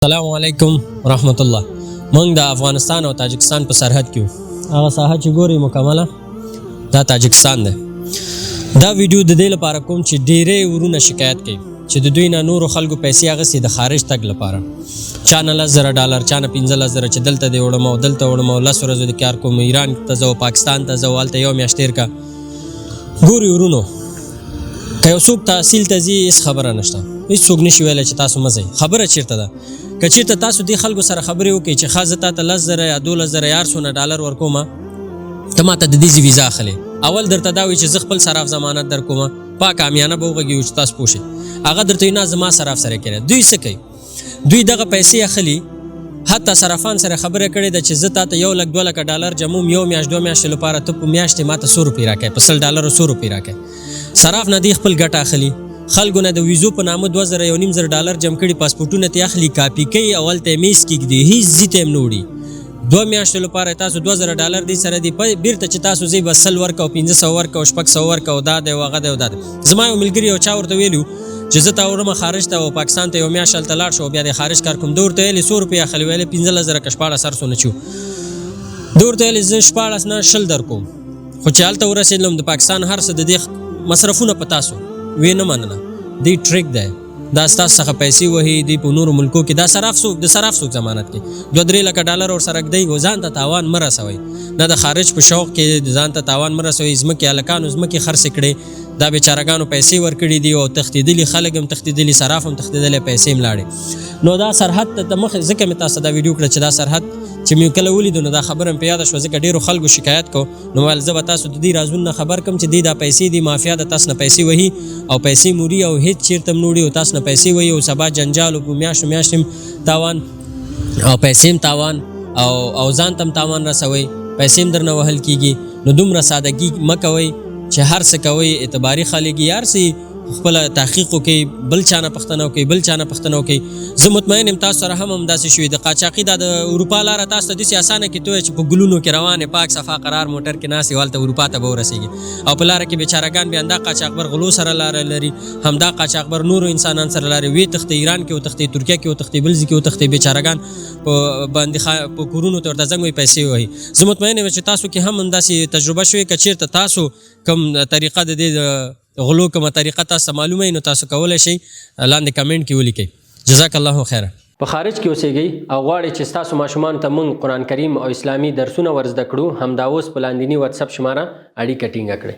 السلام علیکم ورحمت الله. موږ د افغانستان او تاجکستان په سرحد کې یو. هغه ساحه چې ګورئ مکمله دا تاجکستان دی. دا ویډیو د دې لپاره کوم چې ډیری ورونه شکایت کوي چې د دوی نه نورو خلکو پیسې اخیستې د خارج تګ لپاره، چا نه 10,000 ډالر، چا نه 15,000، چې دلته دې وړم او دلته وړم او 10 ورځو دې کار کوم، ایران ته ځه، پاکستان ته ځه، هلته یو میاشت تېر کا. ګوري ورونو، که یو څوک تحصیل ته ځي هېڅ خبره نشته، هېڅ څوک نشي ویلی چې تاسو مه ځئ. خبره چېرته ده؟ که چېرته تاسو دې خلکو سره خبرې وکړئ چې ښه، زه تا ته 10,000 یا 12,000 یا هر څونه ډالر ورکوم، ته ما ته د دې ځای ویزا اخلې، اول درته دا وایي چې زه خپل صراف ضمانت در کوم. پاک عامیانه به وغږېږو چې تاسو پوه شئ. هغه درته وایي نه، زما صراف سره کړی. دوی څه کوي؟ دوی دغه پیسې اخلي. حتی صرافان سره خبره کړې ده چې زه تا ته 1 لک 2 لکه ډالر جموم یو میاشت 2 میاشتې لپاره، ته په میاشتې ما ته څو روپۍ راکوې؟ په 100 ډالرو څو روپۍ راکوې؟ صراف نه دی خپل ګټه اخلي. خلکو نه د ویزو په نامه 2000، 1500 ډالر جمع کړي، پاسپورټونه ترې اخلي، کاپي کوي او هلته یې میز کې ږدي، هیڅ ځي ته یې هم نه وړي. 2 میاشتو لپاره تاسو 2000 ډالر دی سره دی، بیرته چې تاسو ځئ بس 100 ورکه او 500 ورکه او 600 ورکه او دا دی او هغه دی او دا دی. زما یو ملګري یو چا ورته ویلي چې زه تا وړم خارج ته او پاکستان ته، یو میاشت هلته لاړ شو، بیا د خارج کار کوم. ده ورته ویلي څو روپۍ اخلي؟ ویلې 15,000 که 16 هر څونه چې وو. ده ورته ویلي زه 16 نه 20 در کوم، خو چې هلته ورسېدلم د پاکستان هر څه د دې مصرفونه په تاسو وی. نه مننه، دی trick دی، دا ستاسو څخه پیسې وهي. دی په نورو ملکو کې دا صراف څوک، د صراف څوک ضمانت کوي؟ 2-3 لکه ډالر ورسره ږدئ او ځان ته تاوان مه رسوئ. نه د خارج په شوق کې ځان ته تاوان مه رسوئ. ځمکې هلکانو ځمکې خرڅې کړې، دا بیچارهګانو پیسې ورکړي دي او تښتېدلي خلک هم تښتېدلي، صراف هم تښتېدلی، پیسې هم لاړې. نو دا سرحد ته د مخ ځکه مې تاسو دا ویډیو کړه چې دا سرحد چې مې کله ولیدو نو دا خبره مې په یاده شوه، ځکه ډېرو خلکو شکایت کو. نو ویل زه به تاسو د دې رازونو نه خبر کم چې دی دا پیسې دی مافیا د تاسو نه پیسې وهي او پیسې موري او هیڅ چیرته هم نه وړي او تاسو نه پیسې وهي او سبا جنجال او په میاشتو میاشتې تاوان او پیسې هم تاوان او ځان ته هم تاوان رسوي، پیسې هم درنه وهل کیږي. نو دومره سادګي مه کوئ چې هر څه کوئ، اعتباري خلک یې هر څه خپل تحقیق وکړئ، بل چا نه پوښتنه وکړئ، بل چا نه پوښتنه وکړئ. زه مطمئن یم تاسو سره هم همداسې شوي. د قاچاقي دا د اروپا لاره تاسو ته داسې اسانه کې تویه چې په ګلونو کې روان، پاک صفا قرار موټر کې ناست یې، هلته اروپا ته به ورسېږي او په لاره کې بیچارهګان بیا همدا قاچاقبر غلو سره لاره لري، همدا قاچاقبر نورو انسانان سره لارې وی تښتي، ایران کې وتښتي، ترکیه کې وتښتي، بل ځای کې وتښتي. بیچارهګان په باندې په کورونو ته ورته زنګ وهي، پیسې وهي. زه مطمئن یم چې تاسو کې هم همداسې تجربه شوې. که چېرته تاسو کوم طریقه د دې غلو کومه طریقه تاسو معلومه، نو تاسو کولی شئ لاندې کمنټ کې ولیکئ. جزاک الله خیرا. په خارج کې اوسېږئ او غواړئ چې ستاسو ماشومانو ته موږ قرآن کریم او اسلامي درسونه ورزده کړو، همدا اوس په لاندیني واتساپ شماره اړیکه ټینګه کړئ.